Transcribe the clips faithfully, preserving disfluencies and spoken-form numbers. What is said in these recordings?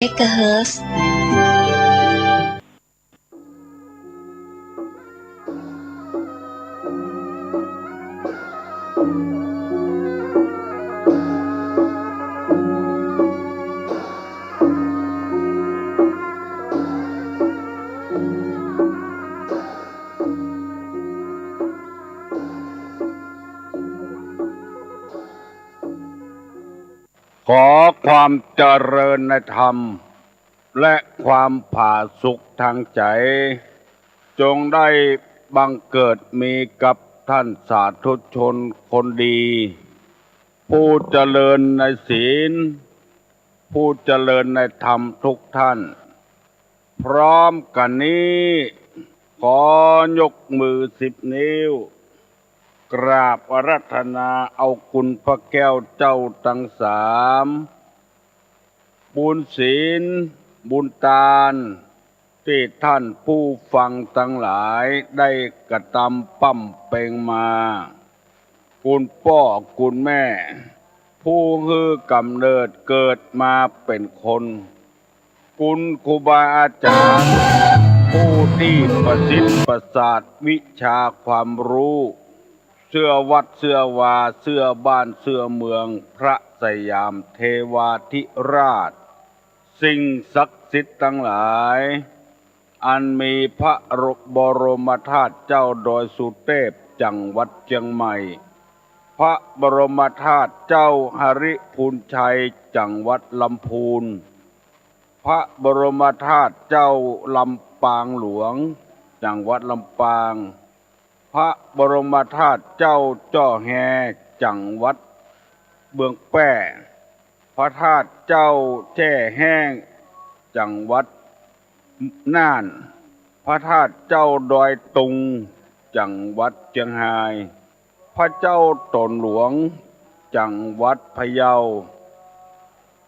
เมกะเฮิรตซ์ ขอความเจริญในธรรม และความผาสุกทางใจ๋ จงได้บังเกิดมีกับท่านสาธุชนคนดี ผู้เจริญในศีล ผู้เจริญในธรรมทุกท่าน พร้อมกั๋นนี้ ขอยกมือสิบนิ้ว กราบอาราธนาเอาคุณพระแก้วเจ้าตังสาม บุญศีล บุญตาน ตี้ท่านผู้ฟังตังหลายได้กระตำปำเป็งมา คุณป้อคุณแม่ ผู้หื้อกำเนิดเกิดมาเป๋นคน คุณครูบาอาจ๋ารย์ ผู้ตี้ประสิทธิ์ประสาทวิชาความฮู้ เสื้อวัดเสื้อวา เสื้อบ้านเสื้อเมือง พระสยามเทวาธิราช สิ่งศักดิ์สิทธิ์ตังหลาย อันมีพระบรมธาตุเจ้าดอยสุเตพ จังหวัดเจียงใหม่ พระบรมธาตุเจ้าหริพูนชัย จังหวัดลำพูน พระบรมธาตุเจ้าลำปางหลวง จังหวัดลำปาง พระบรมธาตุเจ้าจ้อแฮ จังหวัดเมืองแป้ พระธาตุเจ้าแจ้แฮ้ง จังหวัดน่าน พระธาตุเจ้าดอยตุง จังหวัดเจียงฮาย พระเจ้าโตนหลวง จังหวัดพะเยา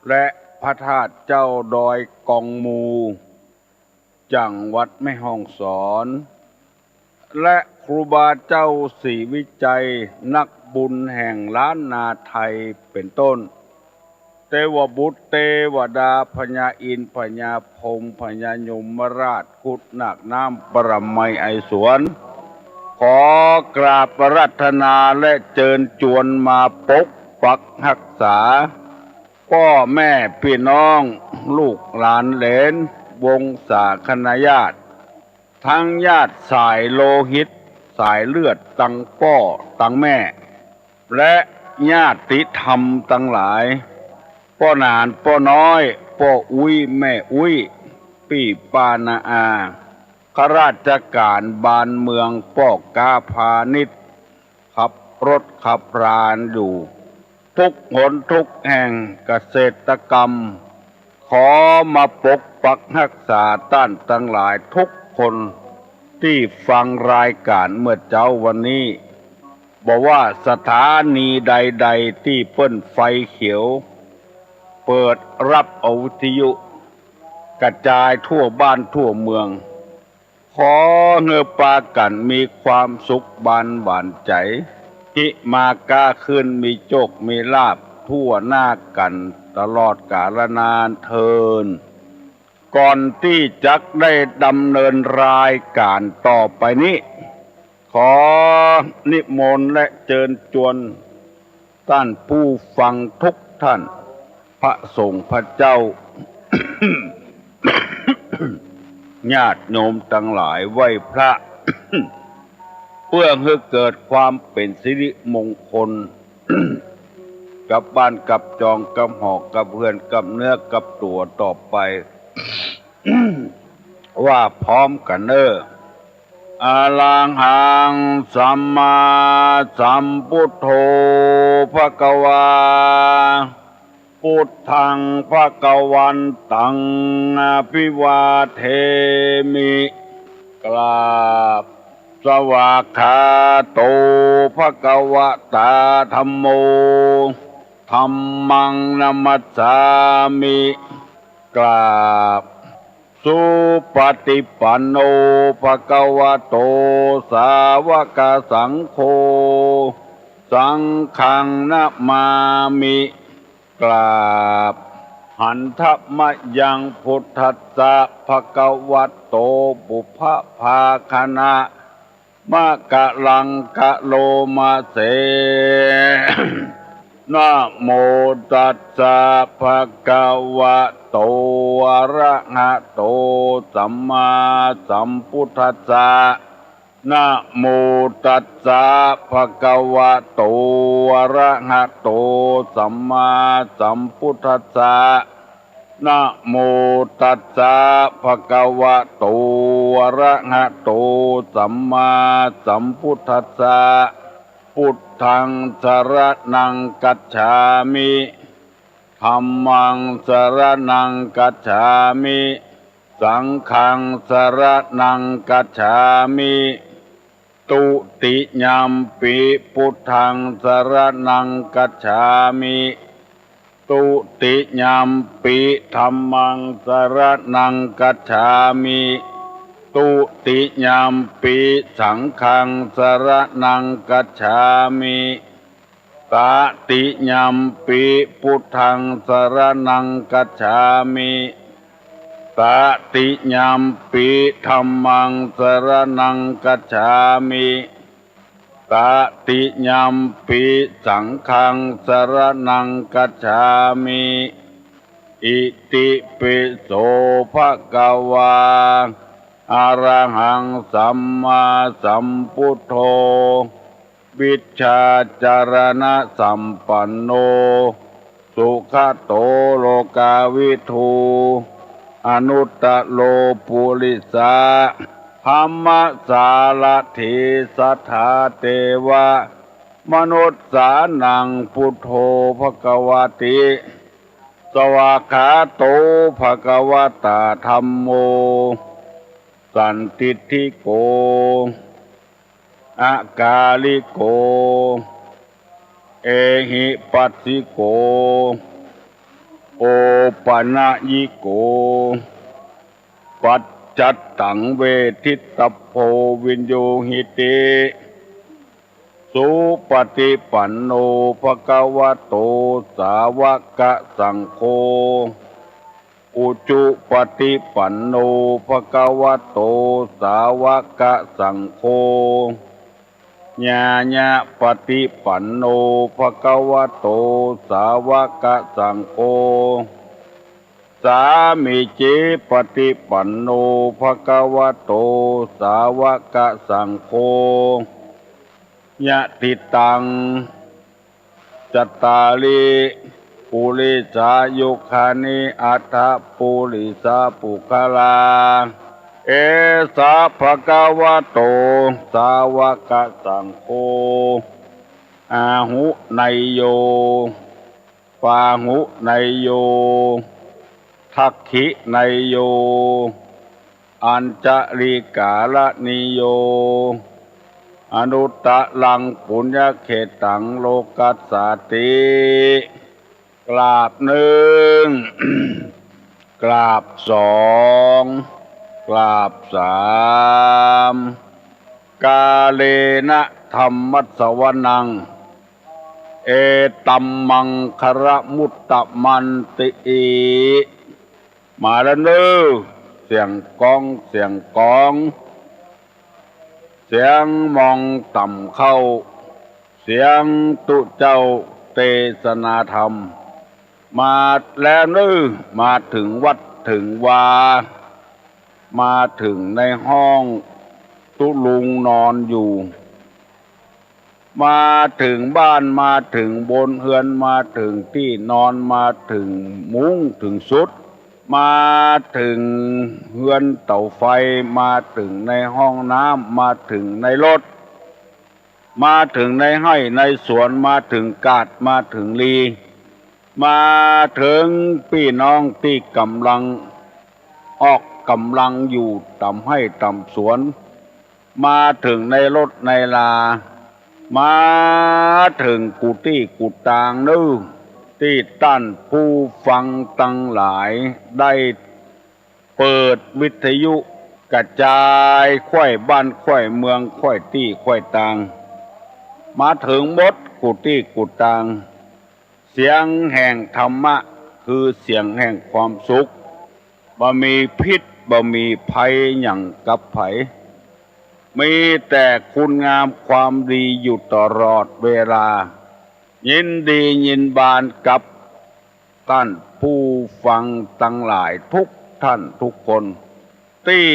และพระธาตุเจ้าดอยกองมู จังหวัดแม่ฮ่องสอน และครูบาเจ้าศรีวิชัย นักบุญแห่งล้านนาไทย เป๋นต้น เตวบุตรเตวดา พญาอินทร์ พญาพรหม พญายมราช ครุฑนาคน้ำ ปรมัยไอสวน ขอกราบอาราธนาและเจิญจวนมาปกปักฮักษา ป้อแม่ปี้น้อง ลูกหลานเหลน วงศาคณาญาติ ตังญาติสายโลหิต สายเลือด ตังป้อตังแม่ และญาติธรรมตังหลาย ป้อหนาน ป้อน้อย ป้ออุ๊ย แม่อุ๊ย ปี้ป้าน้าอา ข้าราชก๋านบ้านเมือง ป้อก๊าพาณิชย์ ขับรถขับราอยู่ ทุกหนทุกแห่ง เกษตรกรรม ขอมาปกปักฮักษาต้านตังหลายทุกคน ตี้ฟังรายก๋านเมื่อเจ๊าวันนี้ บ่ว่าสถานีใดๆ ตี้เปิ้นไฟเขียว เปิดฮับเอาวิทยุ กระจายทั่วบ้านทั่วเมือง ขอหื้อปากั๋นมีความสุขบานหวานใจ๋ ฮิมาก๊าคืน มีโชคมีลาภทั่วหน้ากั๋นตลอดกาลนานเทอญ ก่อนตี้จักได้ดำเนินรายก๋านต่อไปนี้ ขอนิมนต์และเจิญจวน ต้านผู้ฟังทุกท่าน พระสงฆ์พระเจ้า ญาติโยมตังหลายไหว้พระ เพื่อหื้อเกิดความเป๋นสิริมงคล กับบ้านกับจอง กับหอกับเฮือน กับเนื้อกับตั๋วต่อไป ว่าพร้อมกั๋นเน่อ อะระหังสัมมาสัมพุทโธภะคะวา พุทธังภะคะวันตัง อะภิวาเทมิ กราบ สวากขาโต ภะคะวะตา ธัมโม ธัมมังนะมัสสามิ กราบ สุปะฏิปันโน ภะคะวะโต สาวกสังโฆ สังฆังนะมามิ กราบ หันทะมะยัง พุทธัสสะ ภะคะวะโต ปุพพะภาคะณะ มะกะลังคะโลมะเส นะโมตัสสะ ภะคะวะโต อะระหะโต สัมมาสัมพุทธัสสะ นะโมตัสสะ ภะคะวะโต อะระหะโต สัมมาสัมพุทธัสสะ นะโมตัสสะ ภะคะวะโต อะระหะโต สัมมาสัมพุทธัสสะ พุทธัง สะระณัง คัจฉามิ ธัมมัง สะระณัง คัจฉามิ สังฆัง สะระณัง คัจฉามิ ตุติยัมปิ พุทธัง สะระณัง คัจฉามิ ตุติยัมปิ ธัมมัง สะระณัง คัจฉามิ ตุติยัมปิ สังฆัง สะระณัง คัจฉามิ ตติยัมปิ พุทธัง สะระณัง คัจฉามิ ตติยัมปิ ธัมมัง สะระณัง คัจฉามิ ตติยัมปิ สังฆัง สะระณัง คัจฉามิ อิติปิโส ภะคะวา อะระหัง สัมมาสัมพุทโธ วิชชาจะระณะสัมปันโน สุขะโต โลกาวิทู อนุตตะโร ปุริสะ ธัมมะสารถี สัทธา เตวะ มนุสสานัง พุทโธ ภะคะวะติ สวากขาโต ภะคะวะตะ ธัมโม สันทิฏฐิโก อะกาลิโก เอหิปัสสิโก โอปะนะยิโก ปัจจัตตัง เวทิตตะโพ วินยูหิติ สุปะฏิปันโน ภะคะวะโต สาวะกะสังโฆ อุจุปะฏิปันโน ภะคะวะโต สาวะกะสังโฆ ญาญะปะฏิปันโน ภะคะวะโต สาวะกะสังโฆ สามีจิปะฏิปันโน ภะคะวะโต สาวะกะสังโฆ ยะถิตัง จัตตาริ ปุริสายุคานิ อัตถะปุริสะปุคคลา เอสะ ภะคะวะโต สาวะกะสังโฆ อาหุเนยโย ปาหุเนยโย ทักขิเนยโย อัญชลีกาละนิโย อนุตตะรัง ปุญญะเขตัง โลกัสสาติ กราบนึ่ง กราบสอง กราบสาม กาเลนะ ธัมมัสสวนัง เอตัมมังคะละมุตตะมันติ มาแล้วเน้อ เสียงกอง เสียงกอง เสียงมองต่ำเข้า เสียงตุ๊เจ้าเตสนาธรรม มาแล้วเน้อ มาเถิงวัดเถิงวา มาเถิงในห้องตุ๊ลุงนอนอยู่ มาเถิงบ้าน มาเถิงบนเฮือน มาเถิงตี้นอน มาเถิงมุ้งเถิงสุด มาเถิงเฮือนเต๋าไฟ มาเถิงในห้องน้ำ มาเถิงในรถ มาเถิงในไฮ่ในสวน มาเถิงกาด มาเถิงลี มาเถิงปี้น้องตี้ก่ำลังออกก่ำลังอยู่ต๋ามไฮ่ต๋ามสวน มาเถิงในรถในลา มาเถิงกู้ตี้กู้ตางเน้อ ตี้ต้านผู้ฟังตังหลายได้เปิดวิทยุกระจายไขว้บ้านไขว้เมืองไขว้ตี้ไขว้ตาง มาเถิงหมดกู้ตี้กู้ตาง เสียงแห่งธรรมะ คือเสียงแห่งความสุข บ่มีพิษ บ่มีภัยหยังกับใผ มีแต่คุณงามความดีอยู่ตลอดเวลา ยินดียินบานกับต้านผู้ฟังตังหลายทุกท่านทุกคน ตี้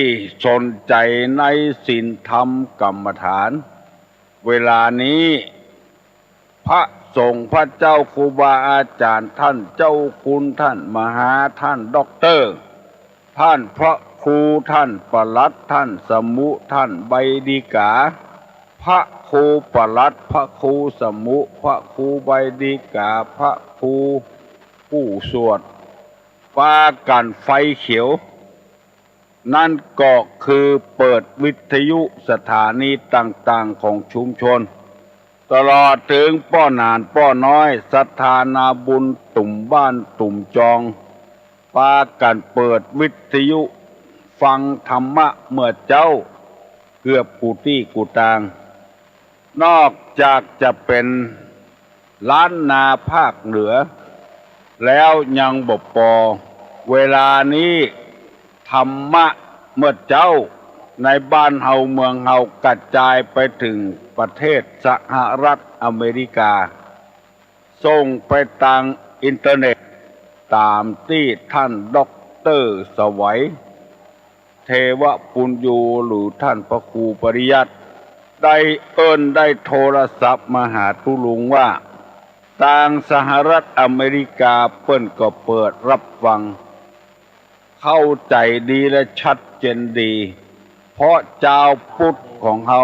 สนใจ๋ในศีลธรรมกรรมฐาน เวลานี้ พระสงฆ์พระเจ้าครูบาอาจ๋ารย์ ต้านเจ้าคุณ ต้านมหา ต้านด็อกเตอร์ ต้านพระครู ต้านปลัด ต้านสมุ ต้านใบดีกา พระครูปลัด พระครูสมุ พระครูใบดีกา พระครูผู้สวด ปากั๋นไฟเขียว นั้นก็คือเปิดวิทยุสถานีต่างๆ ของชุมชน ตลอดเถิงป้อหนานป้อน้อย ศรัทธานาบุญ ตุ่มบ้านตุ่มจอง ปากั๋นเปิดวิทยุฟังธรรมะเมื่อเจ๊า เกือบกู้ตี้กู้ตาง นอกจากจะเป๋นล้านนาภาคเหนือ แล้วยังบ่ปอ เวลานี้ธรรมะเมื่อเจ๊า ในบ้านเฮาเมืองเฮากระจายไปเถิงประเทศสหรัฐอเมริกา ส่งไปตางอินเทอร์เน็ต ต๋ามตี้ต้านด็อกเตอร์สวัย เทวปุญญู หรือต้านพระครูปริยัติ ได้เอิ้นได้โทรศัพท์มาหาตุ๊ลุงว่า ตางสหรัฐอเมริกาเปิ้นก็เปิดฮับฟัง เข้าใจ๋ดีและชัดเจนดี เพราะจาวพุทธของเฮา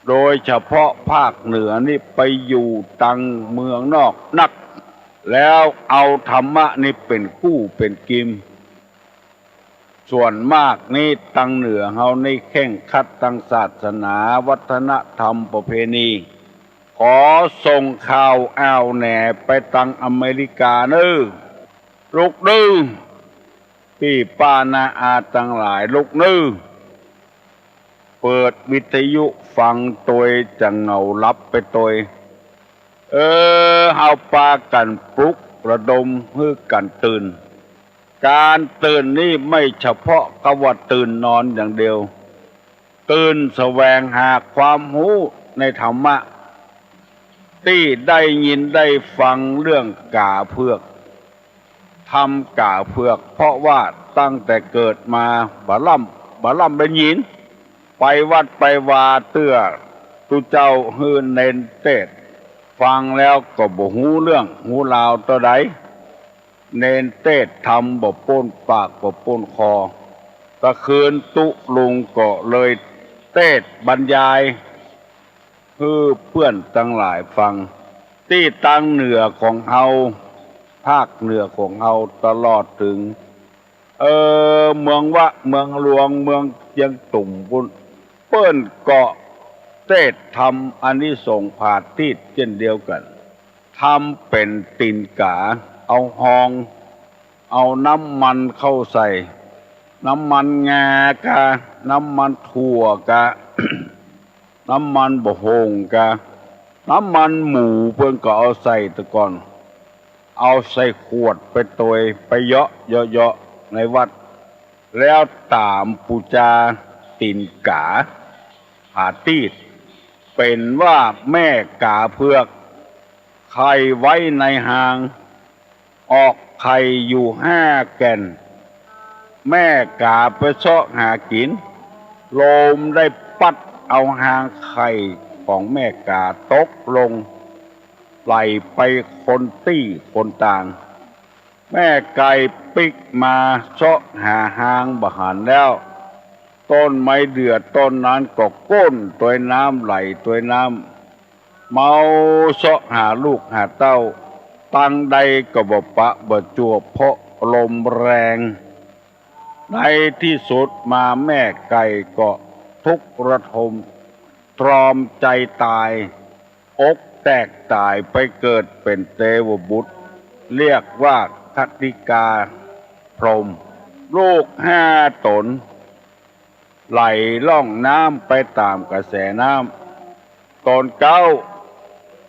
โดยเฉพาะภาคเหนือนี่ไปอยู่ตางเมืองนอกนัก แล้วเอาธรรมะนี่เป๋นกู้เป๋นกิม ส่วนมากนี่ตางเหนือเฮานี่เคร่งครัดตางศาสนา วัฒนธรรมประเพณี ขอส่งข่าวอ้าวแหน่ไปตางอเมริกาเน่อ ลุกเน่อ ปี้ป้าน้าอาตังหลาย ลุกเน่อ เปิดวิทยุฟังตวย จะเหงาหลับไปตวย เออ เฮาปากั๋นปลุกระดมหื้อกั๋นตื่น ก๋านตื่นนี่ไม่เฉพาะกับว่าตื่นนอนอย่างเดียว ตื่นแสวงหาความฮู้ในธรรมะ ตี้ได้ยินได้ฟังเรื่องก๋าเผือก ธรรมก๋าเผือก เพราะว่าตั้งแต่เกิดมาบ่ล่ำ บ่ล่ำได้ยิน ไปวัดไปวาเตื้อตุ๊เจ้าหื้อเณรเตสน์ ฟังแล้วก็บ่ฮู้เรื่องฮู้ราวเต้าใด เณรเตสน์ธรรมบ่ป๊นปากบ่ป๊นคอ ตะคืนตุ๊ลุงก็เลยเตสน์บรรยาย หื้อเปื้อนตังหลายฟัง ตี้ตางเหนือของเฮา ภาคเหนือของเฮาตลอดเถิง เออ เมืองวะ เมืองหลวง เมืองเจียงตุ่มปู้น เปิ้นก็เตสน์ธรรมอานิสงส์ผาตี้เจ้นเดียวกั๋น ทำเป๋นตี๋นก๋า เอาฮอง เอาน้ำมันเข้าใส่ น้ำมันงากา น้ำมันถั่วกา น้ำมันบ่าโฮ่งกา น้ำมันหมูเปิ้นก็เอาใส่ตะก่อน เอาใส่ขวดไปตวย ไปเยาะเยาะเยาะในวัด แล้วต๋ามปู๋จาตี๋นก๋า ผาตี้ เป๋นว่าแม่ก๋าเผือก ไข่ไว้ในฮาง ออกไข่อยู่ห้าแก่น แม่ก๋าไปเซาะหากิ๋น ลมได้ปั๊ดเอาฮางไข่ของแม่ก๋าตกลง ไหลไปคนตี้คนตาง แม่ไก่ปิ๊กมาเซาะหาฮางบ่หันแล้ว ต้นไม้เดื่อต้นนั้นก็ก้นตวยน้ำ ไหลตวยน้ำ เมาเซาะหาลูกหาเต้า ตางใดก็บ่ปะบ่จวบ เพราะลมแรง ในตี้สุดมาแม่ไก่ก็ทุกข์ระทม ตรอมใจ๋ต๋าย อกแตกต๋ายไปเกิดเป๋นเตวบุตร เรียกว่าคติกาพรหม ลูกห้าต๋น ไหลล่องน้ำไปต๋ามกระแสน้ำ ต๋นเก๊า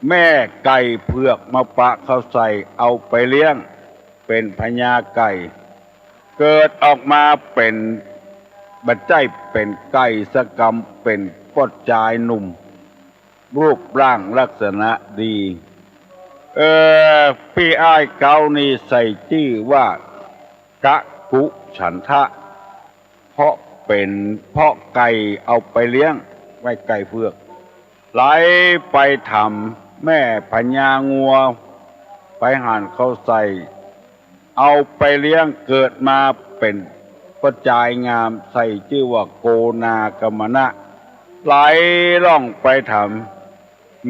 แม่ไก่เผือกมาปะเข้าใส่เอาไปเลี้ยง เป๋นพญาไก่ เกิดออกมาเป๋น บ่ใจ้เป๋นไก่สักกำ เป๋นป้อจายหนุ่ม รูปร่างลักษณะดี เอ่อ ปี้อ้ายเก๊านี่ใส่จื้อว่า กะกุฉันทะ เพราะเป๋น เพราะไก่เอาไปเลี้ยง ไว้ไก่เผือก ไหลไปถามแม่พญางัว ไปหันเข้าใส่ เอาไปเลี้ยง เกิดมาเป๋นป้อจายงาม ใส่จื้อว่าโกนาคมณะ ไหลล่องไปถาม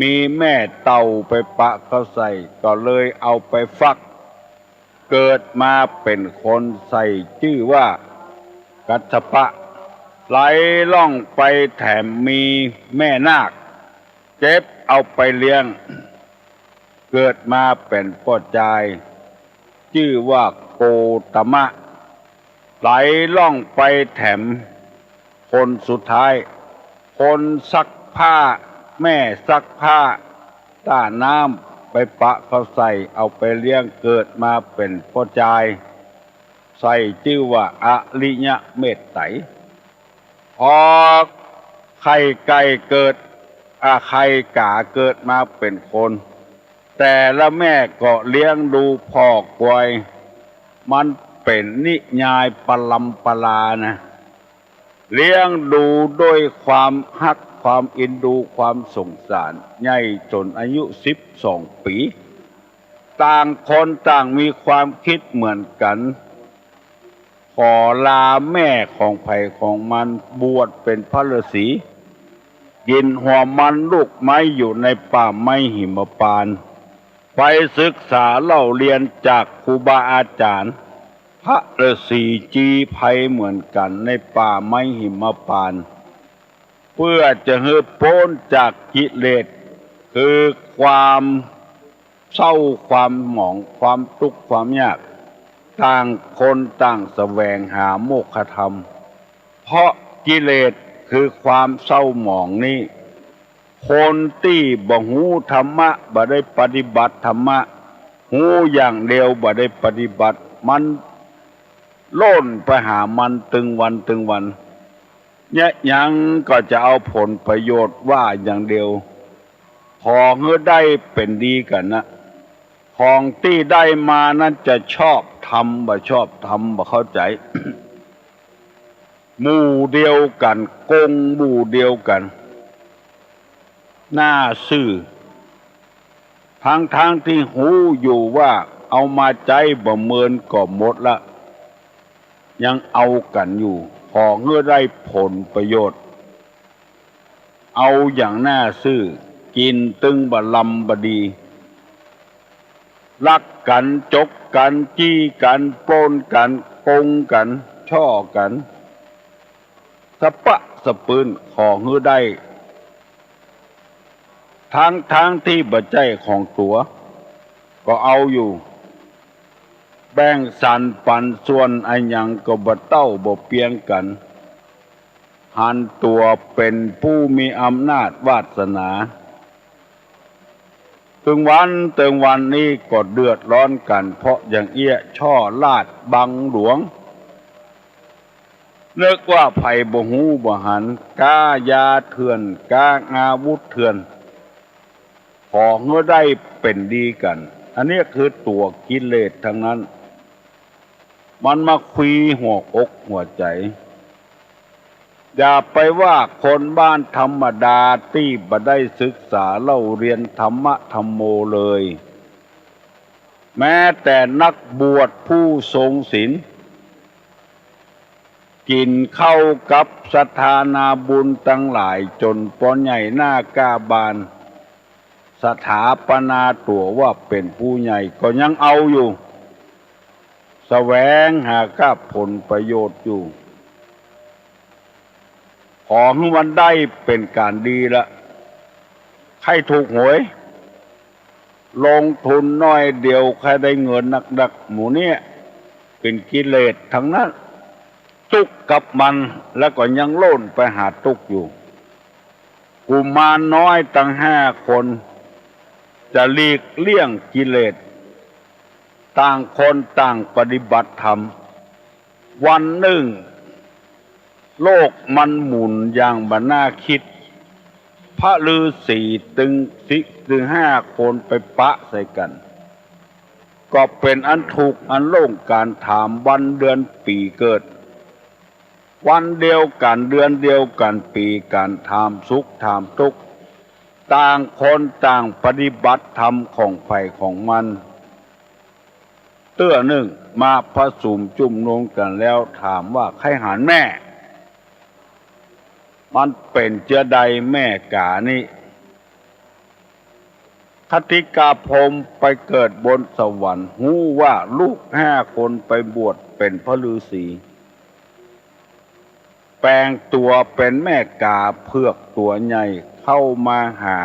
มีแม่เต่าไปปะเข้าใส่ ก็เลยเอาไปฟัก เกิดมาเป๋นคน ใส่จื้อว่ากัสสปะ ไหลล่องไปแถมมีแม่นาค เจ็บเอาไปเลี้ยง เกิดมาเป๋นป้อจาย จื้อว่าโคตมะ ไหลล่องไปแถมคนสุดท้าย คนซักผ้า แม่ซักผ้า ต้าน้ำไปปะเข้าใส่ เอาไปเลี้ยง เกิดมาเป๋นป้อจาย ใส่จื้อว่าอริยเมตไตร พอไข่ไก่เกิด อ่า ไข่ก๋าเกิดมาเป๋นคน แต่ละแม่ก็เลี้ยงดูผ่อควาย มันเป๋นนิยายปรำปรานะ เลี้ยงดูด้วยความฮัก ความเอ็นดู ความสงสาร ใหญ่จ๋นอายุสิบสองปี๋ ต่างคนต่างมีความกึ๊ดเหมือนกั๋น ขอลาแม่ของใผของมัน บวชเป๋นพระฤๅษี กิ๋นหัวมันลูกไม้อยู่ในป่าไม้หิมพานต์ ไปศึกษาเล่าเรียนจากครูบาอาจ๋ารย์ พระฤๅษีจีไพรเหมือนกั๋น ในป่าไม้หิมพานต์ เปื้อจะหื้อป๊นจากกิเลส คือความเศร้า ความหมอง ความตุ๊กข์ ความยาก ต่างคนต่างแสวงหาโมกขธรรม เพราะกิเลสคือความเศร้าหมองนี้ คนตี้บ่ฮู้ธรรมะ บ่ได้ปฏิบัติธรรมะ ฮู้อย่างเดียว บ่ได้ปฏิบัติ มันโล่นไปหามันตึงวันตึงวัน เยียะหยังก็จะเอาผลประโยชน์ว่าอย่างเดียว ขอหื้อได้เป๋นดีกั๋นนะ ของตี้ได้มานั้นจะชอบธรรม บ่ชอบธรรม บ่เข้าใจ๋ หมู่เดียวกั๋น กงหมู่เดียวกั๋น หน้าซื่อ ทั้งๆ ตี้ฮู้อยู่ว่าเอามาใจ๊บ่เมินก็หมดละ ยังเอากั๋นอยู่ ขอหื้อได้ผลประโยชน์ เอาอย่างหน้าซื่อ กิ๋นตึงบ่ลำบ่ดี ลักกั๋น จกกั๋น จี้กั๋น ป๊นกั๋น กงกั๋น ช่อกั๋น สะปะสะปืน ขอหื้อได้ ทั้งๆ ตี้บ่ใจ้ของตั๋ว ก็เอาอยู่ แบ่งสรรปันส่วนอะหยังก็บ่เต้าบ่เปียงกั๋น หันตั๋วเป๋นผู้มีอำนาจวาสนา ตึงวันตึงวันนี้ก็เดือดร้อนกั๋น เพราะอย่างเอี้ยะ ช่อราชบังหลวง นึกว่าใผบ่ฮู้บ่หัน ก๊ายาเถื่อน ก๊าอาวุธเถื่อน ขอหื้อได้เป๋นดีกั๋น อันนี้คือตั๋วกิเลสทั้งนั้น มันมาควีหัวอกหัวใจ๋ อย่าไปว่าคนบ้านธรรมดาตี้บ่ได้ศึกษาเล่าเรียนธรรมะธัมโมเลย แม้แต่นักบวชผู้ทรงศีล กิ๋นข้าวกับศรัทธานาบุญตังหลายจ๋นปอใหญ่หน้ากล้าบาน สถาปนาตั๋วว่าเป๋นผู้ใหญ่ก็ยังเอาอยู่ แสวงหากับผลประโยชน์อยู่ ขอหื้อมันได้เป๋นก๋านดีละ ใค่ถูกหวย ลงทุนน้อยเดียวใค่ได้เงินนักๆ หมู่เนี้ย เป๋นกิเลสทั้งนั้น ตุ๊กกับมัน แล้วก็ยังโล่นไปหาตุ๊กอยู่ กุมารน้อยตังห้าคน จะหลีกเลี่ยงกิเลส ต่างคนต่างปฏิบัติธรรม วันนึ่ง โลกมันหมุนอย่างบ่น่าคิด พระฤาษีตึงสิ ตึงห้าคนไปปะใส่กั๋น ก็เป๋นอันถูกอันโล่งก๋านถามวันเดือนปี๋เกิด วันเดียวกั๋น เดือนเดียวกั๋น ปี๋กั๋น ถามสุขถามตุ๊กข์ ต่างคนต่างปฏิบัติธรรมของใผของมัน เตื้อนึ่งมาผะสุมจุมนุมกั๋นแล้วถามว่า ใค่หันแม่ มันเป๋นเจื้อใดแม่ก๋านี้ คติกาพรหมไปเกิดบนสวรรค์ ฮู้ว่าลูกห้าคนไปบวชเป๋นพระฤาษี แป๋งตั๋วเป๋นแม่ก๋าเผือกตั๋วใหญ่เข้ามาหา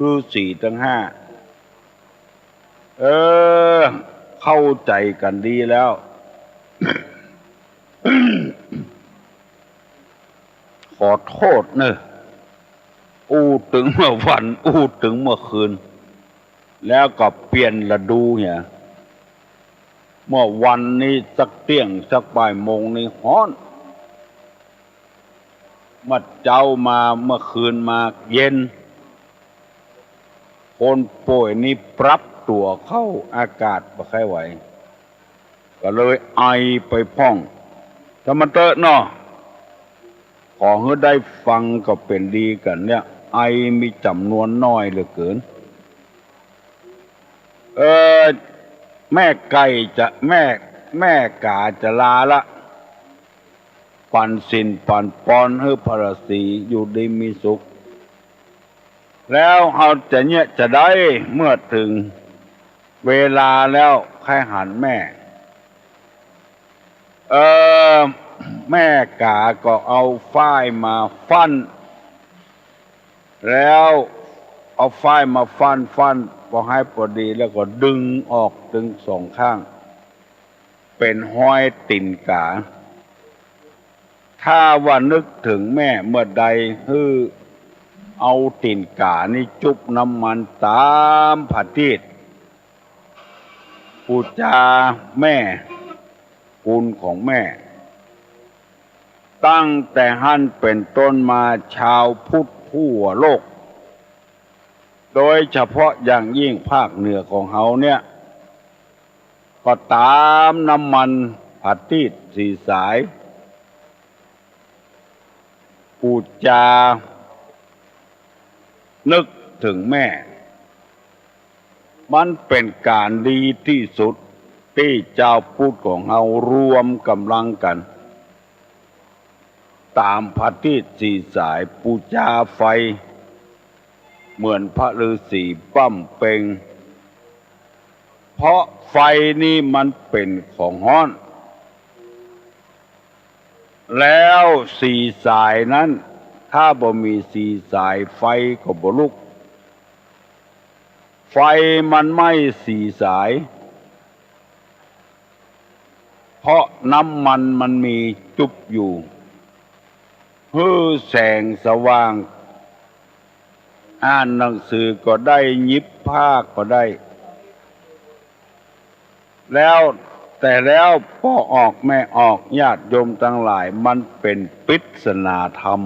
ฤาษีตึงห้า เออ เข้าใจ๋กั๋นดีแล้ว ขอโต้ษเน่อ อู้ตึงเมื่อวัน อู้ตึงเมื่อคืน แล้วก็เปลี่ยนฤดูเหีย เมื่อวันนี้สักเตี้ยงสักบ่ายโมงนี่ฮ้อน เมื่อเจ๊ามา เมื่อคืนมาเย็น คนป่วยนี่ปรับตั๋วเข้าอากาศบ่ใค่ไหว ก็เลยไอไปพ่อง ช่างมันเต๊อะเนาะ ขอหื้อได้ฟังก็เป๋นดีกั๋นเนี่ย ไอมีจ๋ำนวนน้อยเหลือเกิน เออ แม่ไก่จะ แม่ แม่ก๋าจะลาละ ปั๋นศีลปั๋นปอนหื้อพระฤาษีอยู่ดีมีสุข แล้วเฮาจะเยียะจะใด เมื่อเถิงเวลาแล้ว ใค่หันแม่ เออ แม่ก๋าก็เอาฝ้ายมาฟั่น แล้วเอาฝ้ายมาฟั่น ฟั่นปอหื้อปอดี แล้วก็ดึงออกตึงสองข้าง เป๋นฮอยตี๋นก๋า ถ้าว่านึกเถิงแม่เมื่อใด หื้อเอาตี๋นก๋านี้จุบน้ำมันต๋ามผะตีต ปู๋จาแม่ คุณของแม่ ตั้งแต่หั้นเป๋นต้นมา จาวพุทธทั่วโลก โดยเฉพาะอย่างยิ่งภาคเหนือของเฮาเนี่ย ก็ต๋ามน้ำมันผะตีตสี่สาย ปู๋จานึกเถิงแม่ มันเป๋นก๋านดีตี้สุด ตี้จาวพุทธของเฮารวมก๋ำลังกั๋น ต๋ามผะตีตสี่สาย ปู๋จาไฟ เหมือนพระฤาษีบำเพ็ง เพราะไฟนี่มันเป๋นของฮ้อน แล้วสี่สายนั้น ถ้าบ่มีสี่สาย ไฟก็บ่ลุก ไฟมันไหม้สี่สาย เพราะน้ำมันมันมีจุบอยู่ หื้อแสงสว่าง อ่านหนังสือก็ได้ หยิบผ้าก็ได้ แล้ว แต่แล้วพ่อออกแม่ออก ญาติโยมตังหลาย มันเป๋นปริศนาธรรม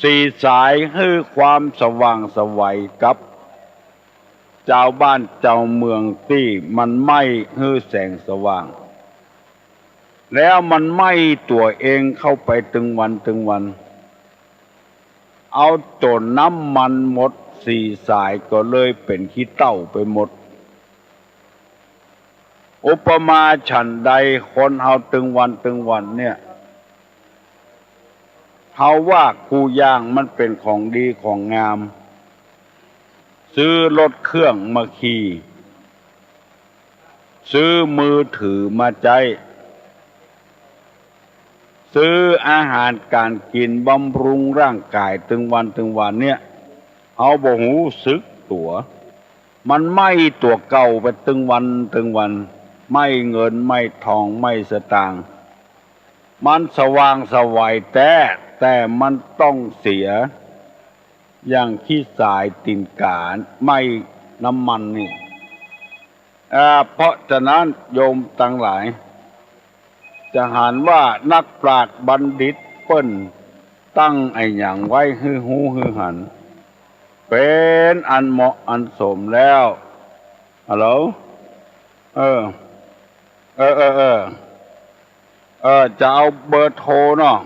สี่สายหื้อความสว่างไสวกับจาวบ้านจาวเมืองตี้มันไหม้หื้อแสงสว่าง แล้วมันไหม้ตั๋วเองเข้าไปตึงวันตึงวัน เอาจ๋นน้ำมันหมด สี่สายก็เลยเป๋นขี้เถ้าไปหมด อุปมาฉันใด คนเฮาตึงวันตึงวันเนี่ย เฮาว่ากู้อย่างมันเป๋นของดีของงาม ซื้อรถเครื่องมาขี่ ซื้อมือถือมาใจ๊ ซื้ออาหารก๋านกิ๋นบำรุงร่างก๋ายตึงวันตึงวันเนี่ย เฮาบ่ฮู้สึกตั๋ว มันไหม้ตั๋วเก่าไปตึงวันตึงวัน ไหม้เงินไหม้ทองไหม้สตางค์ มันสว่างไสวแต๊ แต่มันต้องเสีย อย่างขี้สายตี๋นก๋าไหม้น้ำมันนี่ อ่า เพราะฉะนั้นโยมตังหลาย จะหันว่านักปราชญ์บัณฑิตเปิ้นตั้งอะหยังไว้หื้อฮู้หื้อหัน เป๋นอันเหมาะอันสมแล้ว ฮัลโหล เออ เออ เออ เออ เออ จะเอาเบอร์โทรเนาะ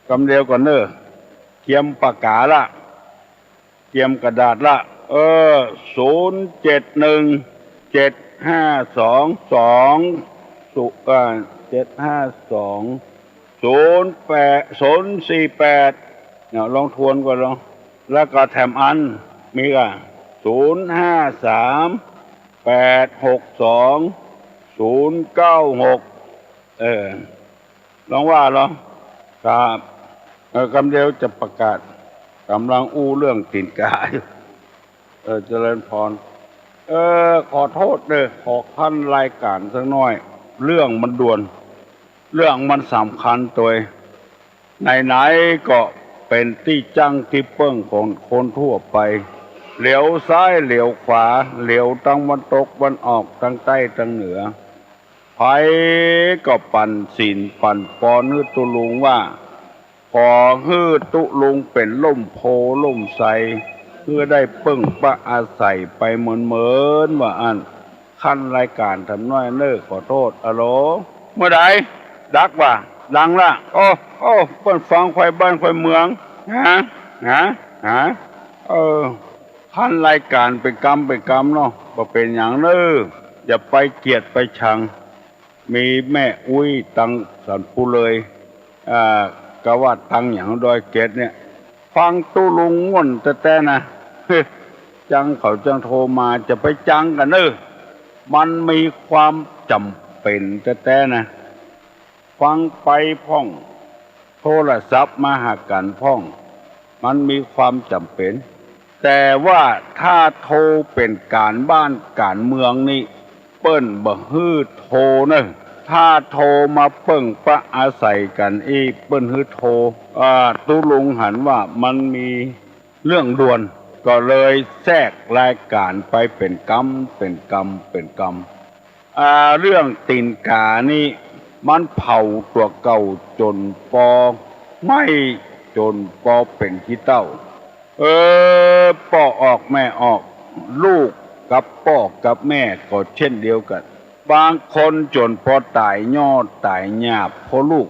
กำเดียวก่อนเน่อ เกียมปากกาละ เกียมกระดาษละ เออ ศูนย์เจ็ดหนึ่ง เจ็ดห้าสองสอง ศูนย์ เอ่อ เจ็ดห้าสอง ศูนย์แปด ศูนย์สี่แปด เนี่ย ลองทวนก่อนลอง แล้วก็แถมอัน มีก่ะ ศูนย์ห้าสาม แปดหกสอง ศูนย์เก้าหก เออ ลองว่าลอง ครับ เออ กำเดียวจะประกาศ ก๋ำลังอู้เรื่องตี๋นก๋าอยู่ เออ เจริญพร เออ ขอโทษเน่อ ขอขั้นรายก๋านสักหน้อย เรื่องมันด่วน เรื่องมันสำคัญตวย ไหนๆ ก็เป๋นตี้จั้งตี้เปิ้งของคนทั่วไป เหลียวซ้ายเหลียวขวา เหลียวตังวันตกวันออก ตังใต้ตังเหนือ ใผก็ปั๋นสินปั๋นปอนหื้อตุ๊ลุงว่า ขอหื้อตุ๊ลุงเป๋นล่มโพธิ์ล่มไทร หื้อได้เปิ้งปะอาศัยไปเหมือนๆ ว่าอั้น ขั้นรายก๋านแถมหน้อยเน่อ ขอโทษ อะโหล เมื่อใด ดักว่า ดังละ โอ้ โอ้ เปิ้นฟังใคว่บ้านใคว่เมือง ฮะ ฮะ ฮะ เออ ขั้นรายก๋านเป๋นกำเป๋นกำเนาะ บ่เป๋นหยังเน่อ อย่าไปเกลียดไปชัง มีแม่อุ๊ยตังสันปุเลย อ่า กาว่าตังหยังดอยเกตเนี่ย ฟังตุ๊ลุงม่วนแต๊ๆ นะ จังเขาจังโทรมา จะไปจังกั๋นเน่อ มันมีความจ๋ำเป๋นแต๊ๆ นะ ฟังไปพ่อง โทรศัพท์มาหากั๋นพ่อง มันมีความจ๋ำเป๋น แต่ว่าถ้าโทรเป๋นก๋านบ้านก๋านเมืองนี่ เปิ้นบ่หื้อโทรเน่อ ถ้าโทรมาเปิ้งปะอาศัยกั๋นอี้ เปิ้นหื้อโทร อ่า ตุ๊ลุงหันว่ามันมีเรื่องด่วน ก็เลยแทรกรายก๋านไปเป๋นกำ เป๋นกำ เป๋นกำ อ่า เรื่องตี๋นก๋านี่ มันเผาตั๋วเก่าจ๋นปอไหม้ จ๋นปอเป๋นขี้เถ้า เออ ป้อออกแม่ออก ลูกกับป้อกับแม่ก็เช่นเดียวกั๋น บางคนจ๋นปอต๋ายยอดต๋ายหยาบเพราะลูก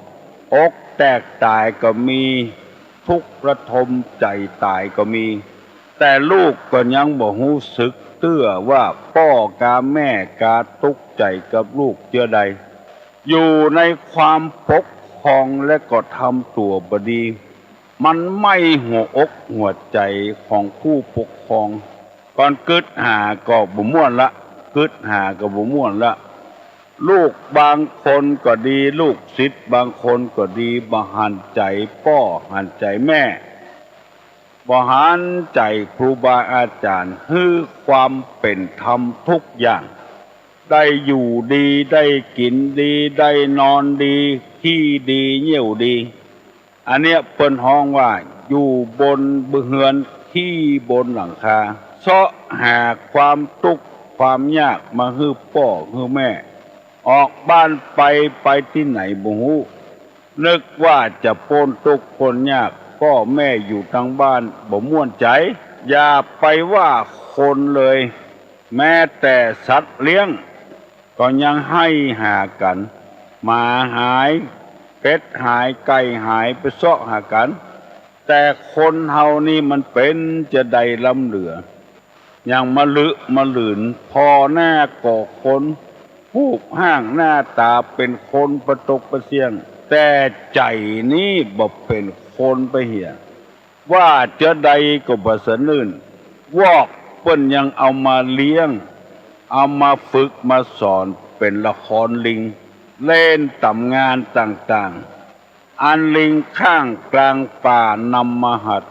อกแตกต๋ายก็มี ทุกข์ระทมใจ๋ต๋ายก็มี แต่ลูกก็ยังบ่ฮู้สึกเตื้อว่าป้อกับแม่กาตุ๊กใจ๋กับลูกเจื้อใด อยู่ในความปกครองและก็ทำตั๋วบ่ดี มันไหม้หัวอกหัวใจ๋ของผู้ปกครอง ก่อนกึ๊ดหาก็บ่ม่วนละ กึ๊ดหาก็บ่ม่วนละ ลูกบางคนก็ดี ลูกศิษย์บางคนก็ดี บ่หันใจ๋ป้อหันใจ๋แม่ บ่หันใจ๋ครูบาอาจ๋ารย์ หื้อความเป๋นธรรมทุกอย่าง ได้อยู่ดี ได้กิ๋นดี ได้นอนดี ขี้ดี เยี่ยวดี อันเนี้ยเปิ้นฮ้องว่าอยู่บนเฮือน ขี้บนหลังคา เซาะหาความตุ๊กข์ความยากมาหื้อป้อหื้อแม่ ออกบ้านไป ไปตี้ไหนบ่ฮู้ นึกว่าจะป๊นตุ๊กข์ป๊นยาก ป้อแม่อยู่ตังบ้านบ่ม่วนใจ๋ อย่าไปว่าคนเลย แม้แต่สัตว์เลี้ยง ก็ยังไห้หากั๋น หมาหาย เป็ดหาย ไก่หาย ไปเซาะหากั๋น แต่คนเฮานี่มันเป๋นจาใดล้ำเหลือ อย่างมะลึมะลื๋น ผ่อหน้าก่อคน ฮูปฮ่างหน้าต๋าเป๋นคนปะตกปะเสี้ยง แต่ใจ๋นี่บ่เป๋นคนปะเหีย ว่าจาใดก็บ่สะอื้น วอกเปิ้นยังเอามาเลี้ยง เอามาฝึกมาสอน เป๋นละครลิง เล่นต๋ามงานต่างๆ อันลิงข้างกลางป่านำมาหัด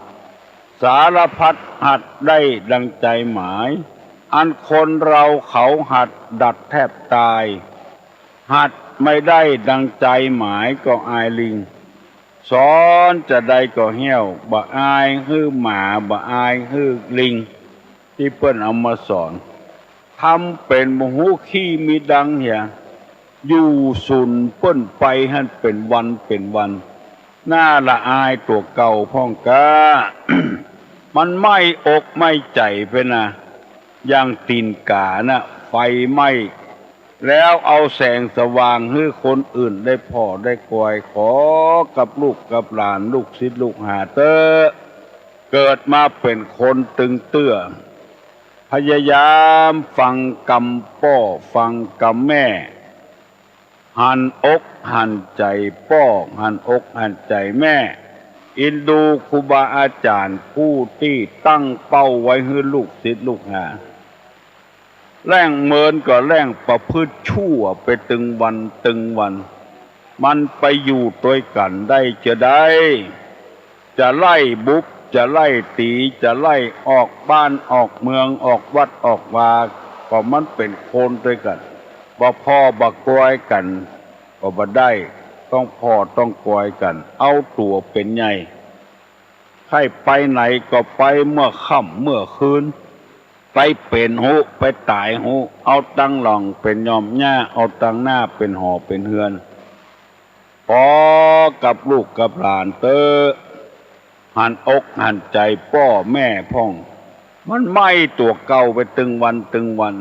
สารพัดหัดได้ดังใจ๋หมาย อันคนเราเขาหัดดัดแทบตาย หัดไม่ได้ดังใจ๋หมายก็อายลิง สอนจาใดก็เฮี้ยว บ่อายหื้อหมา บ่อายหื้อลิง ตี้เปิ้นเอามาสอน ทำเป๋นบ่ฮู้ขี้มีดังเหีย อยู่สูญเปิ้นไปหั้นเป๋นวันเป๋นวัน น่าละอายตั๋วเก่าพ่องก้า มันไหม้อกไหม้ใจ๋ไปนะ อย่างตี๋นก๋าน่ะ ไฟไหม้ แล้วเอาแสงสว่างหื้อคนอื่นได้ผ่อได้กอย ขอกับลูกกับหลาน ลูกศิษย์ลูกหาเต๊อะ เกิดมาเป๋นคนตึงเตื้อ พยายามฟังกำป้อฟังกำแม่ หันอกหันใจ๋ป้อ หันอกหันใจ๋แม่ เอ็นดูครูบาอาจ๋ารย์ผู้ตี้ตั้งเป้าไว้หื้อลูกศิษย์ลูกหา แล่งเมินก็แล่งประพฤติชั่วไปตึงวันตึงวัน มันไปอยู่ตวยกั๋นได้จาใด จะไล่บุบ จะไล่ตี๋ จะไล่ออกบ้านออกเมือง ออกวัดออกวา ก็มันเป๋นคนตวยกั๋น บ่ผ่อบ่กอยกั๋นก็บ่ได้ ต้องผ่อต้องกอยกั๋น เอาตั๋วเป๋นใหญ่ ใค่ไปไหนก็ไปเมื่อค่ำเมื่อคืน ไปเป๋นฮู้ ไปต๋ายฮู้ เอาตังหลังเป๋นหย่อมหญ้า เอาตังหน้าเป๋นหอเป๋นเฮือน ขอกับลูกกับหลานเต๊อะ หันอกหันใจ๋ป้อแม่พ่อง มันไหม้ตั๋วเก่าไปตึงวันตึงวัน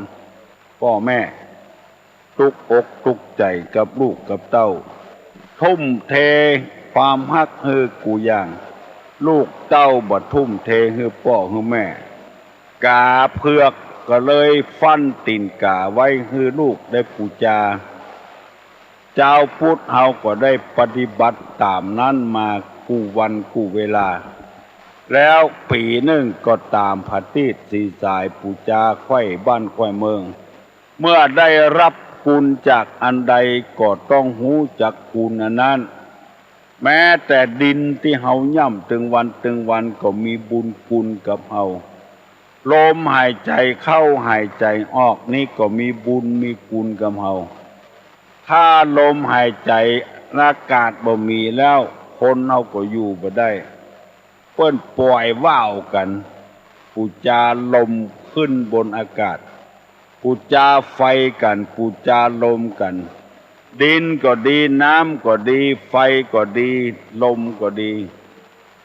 ป้อแม่ ตุ๊กอกตุ๊กใจ๋กับลูกกับเต้า ทุ่มเทความฮักหื้อกู้อย่าง ลูกเต้าบ่ทุ่มเทหื้อป้อหื้อแม่ ก๋าเผือกก็เลยฟั่นตี๋นก๋าไว้หื้อลูกได้ปู๋จา จาวพุทธเฮาก็ได้ปฏิบัติต๋ามนั้นมากู้วันกู้เวลา แล้วปี๋นึ่งก็ต๋ามผะตีสสีสายปู๋จาไขว้บ้านไขว้เมือง เมื่อได้ฮับกุณจากอันใดก็ต้องฮู้จักกุณอันนั้น แม้แต่ดินตี้เฮาย่ำตึงวันตึงวันก็มีบุญกุณกับเฮา ลมหายใจ๋เข้าหายใจ๋ออกนี้ก็มีบุญมีกุณกับเฮา ถ้าลมหายใจ๋อากาศบ่มีแล้ว คนเฮาก็อยู่บ่ได้ เปิ้นป่อยว่าวกั๋น ปู๋จาลมขึ้นบนอากาศ ปู๋จาไฟกั๋น ปู๋จาลมกั๋น ดินก็ดี น้ำก็ดี ไฟก็ดี ลมก็ดี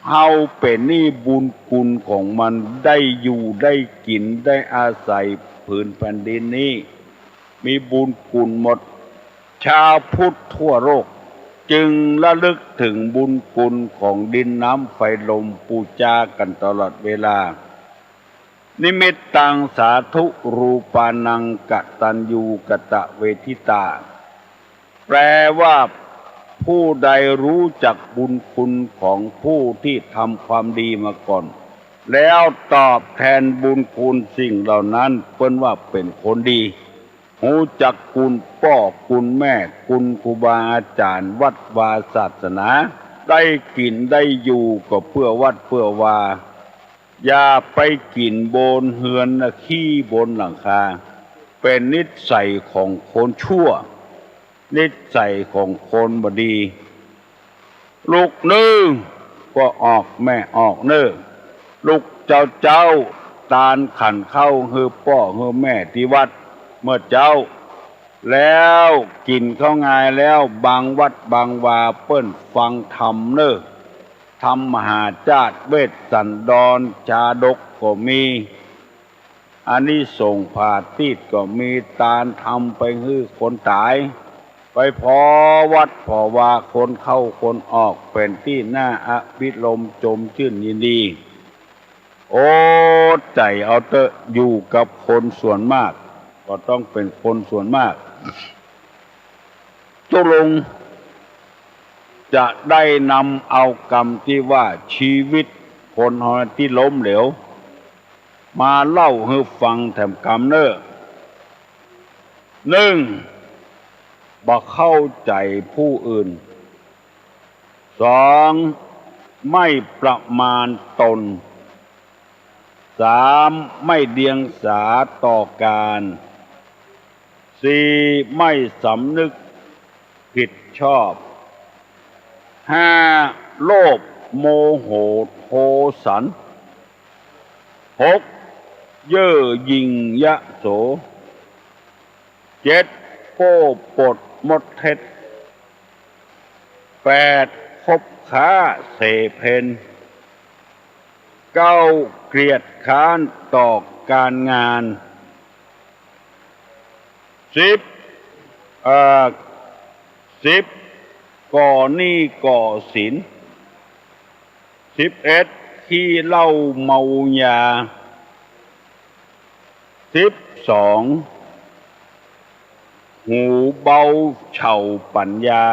เฮาเป๋นนี่บุญกุณของมัน ได้อยู่ได้กิ๋นได้อาศัยผืนแผ่นดินนี้ มีบุญกุณหมด ชาวพุทธทั่วโลกจึงระลึกถึงบุญกุณของดินน้ำไฟลมปู๋จากั๋นตลอดเวลา นิมิตตังสาธุรูปานังกตัญญูกตเวทิตา แปลว่า ผู้ใดรู้จักบุญคุณของผู้ที่ทำความดีมาก่อน แล้วตอบแทนบุญคุณสิ่งเหล่านั้น เปิ้นว่าเป๋นคนดี ฮู้จักคุณป้อคุณแม่ คุณครูบาอาจ๋ารย์ วัดวาศาสนา ได้กิ๋นได้อยู่ก็เปื้อวัดเปื้อวา อย่าไปกิ๋นบนเฮือนนะ ขี้บนหลังคา เป๋นนิสัยของคนชั่ว นิสัยของคนบ่ดี ลูกเน่อ ป้อออกแม่ออกเน่อ ลูกเจ้าเจ้า ตานขันข้าวหื้อป้อหื้อแม่ตี้วัดเมื่อเจ๊า แล้วกิ๋นข้าวงายแล้ว บางวัดบางวาเปิ้นฟังธรรมเน่อ ธรรมมหาชาติ เวสสันดร ชาดกก็มี อานิสงส์ผาตีสก็มี ตานทำไปหื้อคนต๋าย ไปผ่อวัดผ่อวา คนเข้าคนออก เป๋นตี้น่าอภิรมย์จมจื้นยินดี อดใจ๋เอาเต๊อะ อยู่กับคนส่วนมาก ก็ต้องเป๋นคนส่วนมาก ตุ๊ลุงจะได้นำเอากำตี้ว่า ชีวิตคนเฮาตี้ล้มเหลว มาเล่าหื้อฟังแถมกำเน่อ นึ่ง บ่เข้าใจ๋ผู้อื่น สอง ไม่ประมาณตน สาม ไม่เดียงสาต่อการ สี่ ไม่สำนึกผิดชอบ ห้า โลภ โมโห โทสัน หก เย่อหยิ่งยโส เจ็ด โป้ปดมดเท็จ แปด คบค้าเสเพณ เก้า เกียจคร้านต่อก๋านงาน สิบ เอ่อ สิบ ก่อหนี้ก่อสิน สิบเอ็ด ขี้เหล้าเมายา สิบสอง หูเบาเฉาปั๋ญญา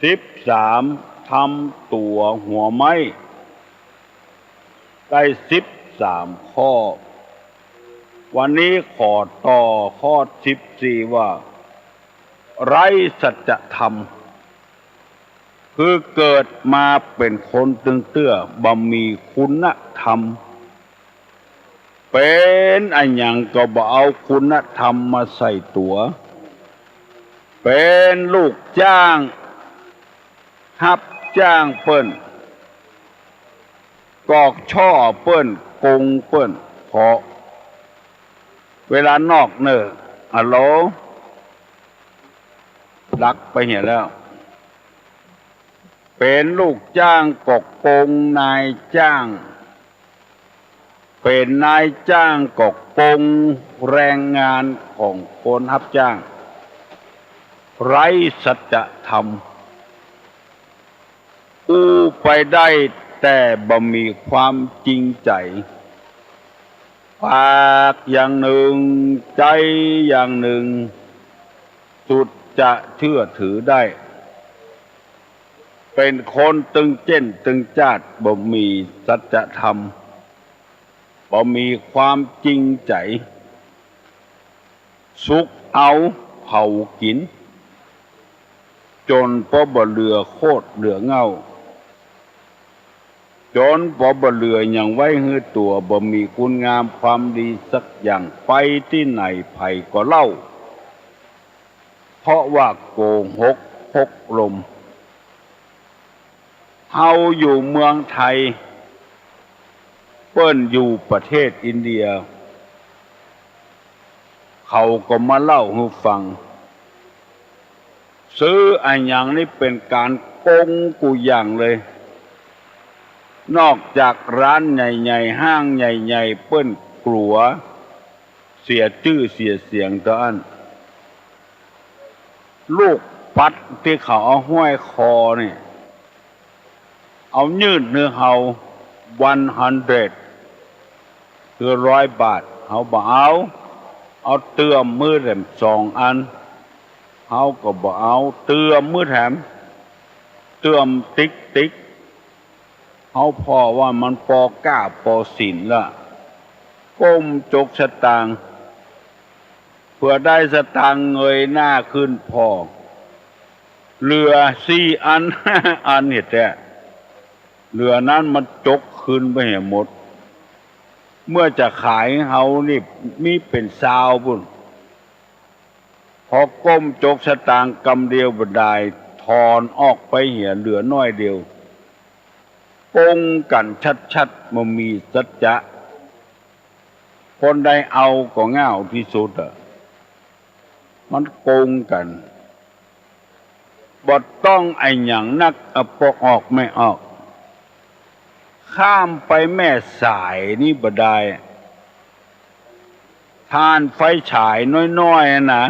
สิบสาม ทำตั๋วหัวไม้ ได้สิบสามข้อ วันนี้ขอต่อข้อสิบสี่ว่า ไร้สัจธรรม คือเกิดมาเป๋นคนตึงเตื้อบ่มีคุณธรรม เป๋นอะหยังก็บ่เอาคุณธรรมมาใส่ตั๋ว เป๋นลูกจ้าง ฮับจ้างเปิ้น กอกช่อเปิ้น โกงเปิ้น เพราะเวลานอกเน่อ ฮัลโหล ดักไปเหียแล้ว เป๋นลูกจ้างก็โกงนายจ้าง เป๋นนายจ้างก็โกงแรงงานของคนฮับจ้าง ไร้สัจธรรม อู้ไปได้แต่บ่มีความจริงใจ๋ ปากอย่างนึ่ง ใจ๋อย่างนึ่ง สุดจะเชื่อถือได้ เป๋นคนตึงเจ้นตึงจ้าด บ่มีสัจธรรม บ่มีความจริงใจ๋ สุกเอาเผากิ๋น จ๋นปอบ่เหลือโคตรเหลือเง่า จ๋นปอบ่เหลือหยังไว้หื้อตั๋ว บ่มีคุณงามความดีสักอย่าง ไปตี้ไหนใผก็เล่า เพราะว่าโกหกพกลม เฮาอยู่เมืองไทย เปิ้นอยู่ประเทศอินเดีย เขาก็มาเล่าหื้อฟัง ซื้ออะหยังนี่เป๋นก๋านโกงกู้อย่างเลย นอกจากร้านใหญ่ๆ ห้างใหญ่ๆ เปิ้นกั๋วเสียจื้อเสียเสียงเต้าอั้น ลูกปัดตี้เขาเอาห้อยคอนี่ เอายื่นหื้อเฮา วันฮันเดร็ด คือร้อยบาท เฮาบ่เอา เอาเตื้อมหื้อแถมสองอัน เฮาก็บ่เอา เตื้อมหื้อแถม เตื้อมติ๊กติ๊ก เฮาผ่อว่ามันปอก้าปอสินละ ก้มจกสตางค์ เผื่อได้สตางค์เงยหน้าขึ้นผ่อ เหลือสี่อัน ห้าอันเหียแต๊ เหลือนั้นมันจกคืนไปเหียหมด เมื่อจะขายเฮานี่มีเป๋นซาวปุ้น พอก้มจกสตางค์กำเดียวบ่ดาย ถอนออกไปเหียเหลือน้อยเดียว โกงกั๋นชัดๆ บ่มีสัจจะ คนใดเอาก็ง่าวตี้สุดอะ มันโกงกั๋น บ่ต้องอะหยังนัก อะ ปอออกไม่ออก ข้ามไปแม่สายนี่บ่ดาย ถ่านไฟฉายน้อยๆ อะนะ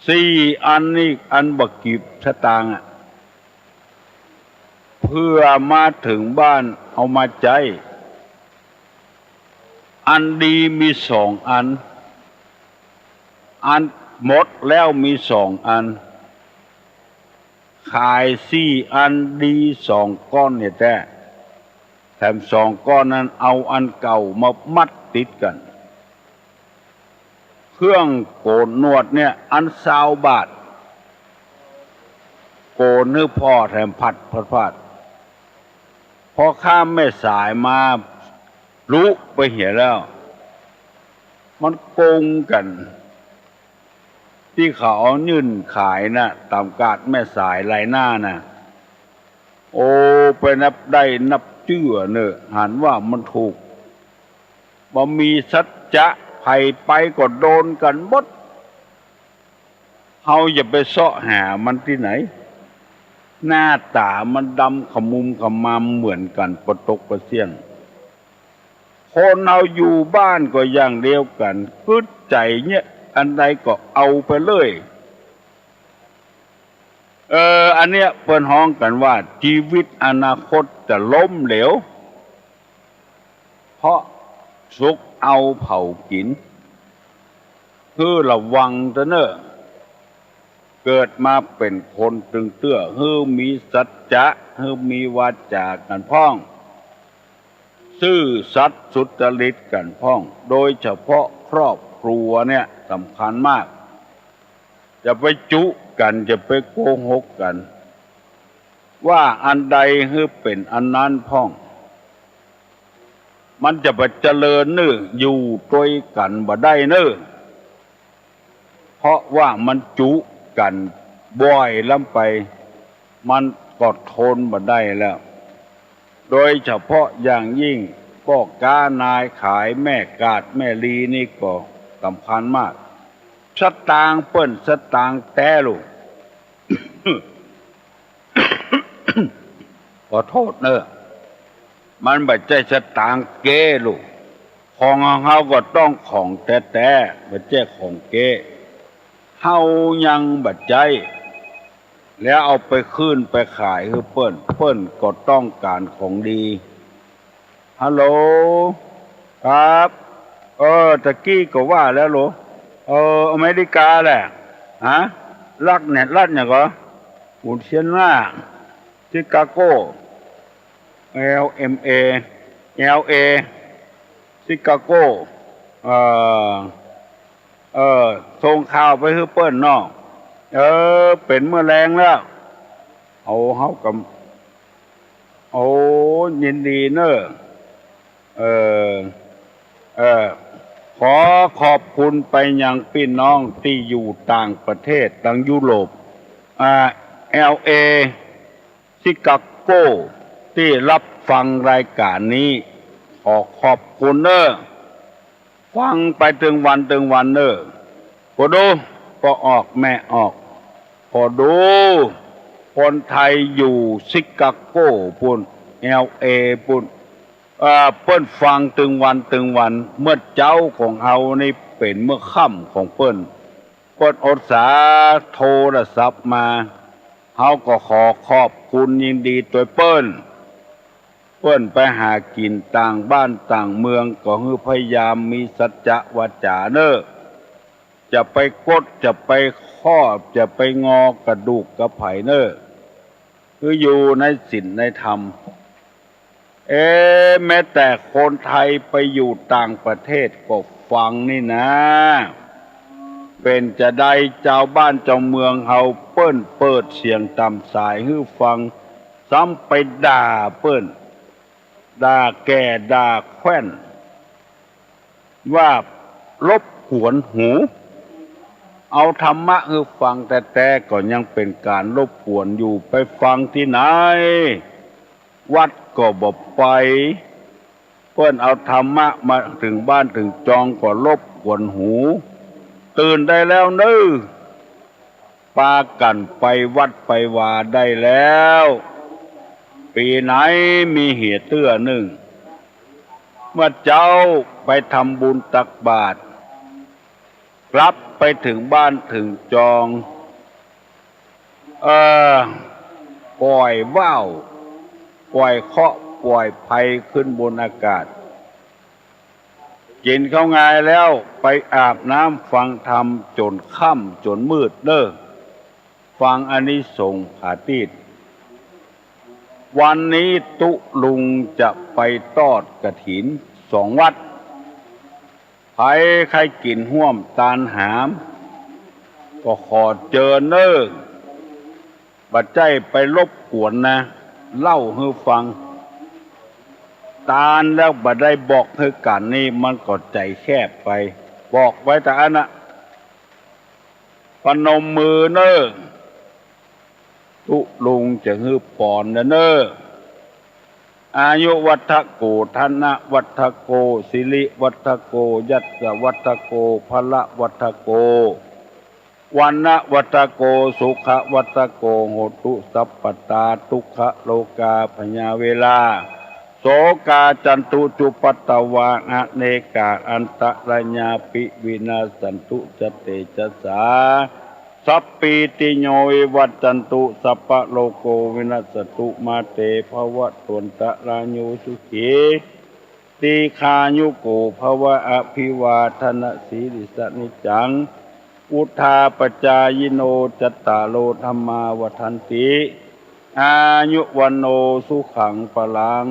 สี่อันนี่ อันบ่กี่สตางค์อะ เผื่อมาเถิงบ้านเอามาใจ๊ อันดีมีสองอัน อันหมดแล้วมีสองอัน ขายสี่อันดีสองก้อนเหียแต๊ แถมสองก้อนนั้นเอาอันเก่ามามัดติดกั๋น เครื่องโก๋นหนวดเนี่ย อันซาวบาท โก๋นหื้อผ่อแถมผัดผัดผัด พอข้ามแม่สายมา ลุไปเหียแล้ว มันโกงกั๋น ตี้เขาเอายื่นขายน่ะ ต๋ามกาดแม่สายไล่หน้าน่ะ โอ้ ไปนับได้นับเจื้อเน่อ หันว่ามันถูก บ่มีสัจจะ ไผ ไปก็โดนกั๋นหมด เฮาอย่าไปเซาะหามันตี้ไหน หน้าต๋ามันดำขมุมขมำเหมือนกั๋น ปะตกปะเสี้ยง คนเฮาอยู่บ้านก็อย่างเดียวกั๋น กึ๊ดใจ๋เนี่ย อันใดก็เอาไปเลย เออ อันเนี้ยเปิ้นฮ้องกั๋นว่า จีวิตอนาคตจะล้มเหลว เพราะสุขเอาเผากิ๋น หื้อระวังเต๊อะเน่อ เกิดมาเป๋นคนตึงเตื้อ หื้อมีสัจจะ หื้อมีวาจ๋ากั๋นพ่อง ซื่อสัตย์สุจริตกั๋นพ่อง โดยเฉพาะครอบครัวเนี่ยสำคัญมาก อย่าไปจุกั๋น อย่าไปโกหกกั๋น ว่าอันใดหื้อเป๋นอันนั้นพ่อง มันจะบ่เจริญเน่อ อยู่ตวยกั๋นบ่ได้เน่อ เพราะว่ามันจุกั๋นบ่อยล้ำไป มันก็ทนบ่ได้แล้ว โดยเฉพาะอย่างยิ่งป้อก๊านายขาย แม่ก๊าดแม่ลีนี่ก็สำคัญมาก สตางค์เปิ้นสตางค์แต๊ลูก ขอโต้ษเน่อ มันบ่ใจ้สตางค์เก๊ลูก ของของเฮาก็ต้องของแต๊ๆ บ่ใจ้ของเก๊ เฮายังบ่ใจ๊ แล้วเอาไปคืนไปขายหื้อเปิ้น เปิ้นก็ต้องก๋านของดี ฮัลโหล ครับ เออ ตะกี้ก็ว่าแล้วโหล เออ อเมริกาแหละ ฮะ รัฐเนี่ย รัฐหยังก่อ อุเทนนา ชิคาโก แอล เอ็ม เอ แอล เอ ชิคาโก เออ เออ ส่งข่าวไปหื้อเปิ้นเนาะ เออ เป๋นเมื่อแลงแล้ว เอา เฮาก็ โอ้ ยินดีเน่อ เออ เออ ขอขอบคุณไปยังปี้น้องตี้อยู่ต่างประเทศ ตังยุโรป อ่า แอล เอ ชิคาโก ตี้ฮับฟังรายก๋านนี้ ขอขอบคุณเน่อ ฟังไปตึงวันตึงวันเน่อ ปอดู ป้อออกแม่ออก ปอดู คนไทยอยู่ชิคาโกปู้น แอล เอ ปู้น เอ่อ เปิ้นฟังตึงวันตึงวัน เมื่อเจ๊าของเฮานี่เป๋นเมื่อค่ำของเปิ้น เปิ้นอุตส่าห์โทรศัพท์มา เฮาก็ขอขอบคุณยินดีตวยเปิ้น เปิ้นไปหากิ๋นต่างบ้านต่างเมือง ก็หื้อพยายามมีสัจจะวาจ๋าเน่อ จะไปกด จะไปคอบ จะไปงอกระดูกกระไผเน่อ หื้ออยู่ในศีลในธรรม เอ๊ะ แม้แต่คนไทยไปอยู่ต่างประเทศก็ฟังนี่นา เป๋นจาใดจาวบ้านจาวเมืองเฮา เปิ้นเปิดเสียงต่ำสายหื้อฟัง ซ้ำไปด่าเปิ้น ด่าแก่ด่าแคว่น ว่ารบกวนหู เอาธรรมะหื้อฟังแต๊ๆ ก็ยังเป๋นก๋านรบกวนอยู่ ไปฟังตี้ไหน วัดก็บ่ไป เปิ้นเอาธรรมะมาเถิงบ้านเถิงจองก็รบกวนหู ตื่นได้แล้วเน่อ ปากั๋นไปวัดไปวาได้แล้ว ปี๋ไหนมีเหตุเตื้อนึ่ง เมื่อเจ๊าไปทำบุญตักบาตร กลับไปเถิงบ้านเถิงจอง เอ่อ ป่อยว่าว ป่อยเคราะห์ ป่อยภัยขึ้นบนอากาศ กิ๋นข้าวงายแล้วไปอาบน้ำฟังธรรมจ๋นค่ำจ๋นมืดเน่อ ฟังอานิสงส์ผาตี้ วันนี้ตุ๊ลุงจะไปทอดกฐินสองวัด ใผใค่กิ๋นฮ่วมตานหาม ก็ขอเจิญเน่อ บ่ใจ้ไปรบกวนนะ เล่าหื้อฟัง ตานแล้วบ่ได้บอกหื้อกั๋นนี่ มันก็ใจ๋แคบไป บอกไว้ตะอั้นนะ ประนมมือเน่อ ตุ๊ลุงจะหื้อปอนแล้วเน่อ อายุวัฑฒะโก ธนะวัฑฒะโก สิริวัฑฒะโก ยัสสะวัฑฒะโก พละวัฑฒะโก วัณณะวัฑฒะโก สุขะวัฑฒะโก โหตุสัพพะตา ทุกขะโรกา พยาเวรา โศกา จันตุ จุปัตตะวา อเนกา อันตะรายาปิ วินาสสันตุ จะเตจะสา สัพพีติโย วิวัชชันตุ สัพพะโรโก วินัสสะตุ มาเต ภะวะตวันตะราโย สุขี ตีฆายุโก ภะวะ อภิวาทะนะสีลิสสะ นิจจัง วุฑฒาปะจายิโน จัตตาโร ธัมมา วัฑฒันติ อายุ วัณโณ สุขัง พะลัง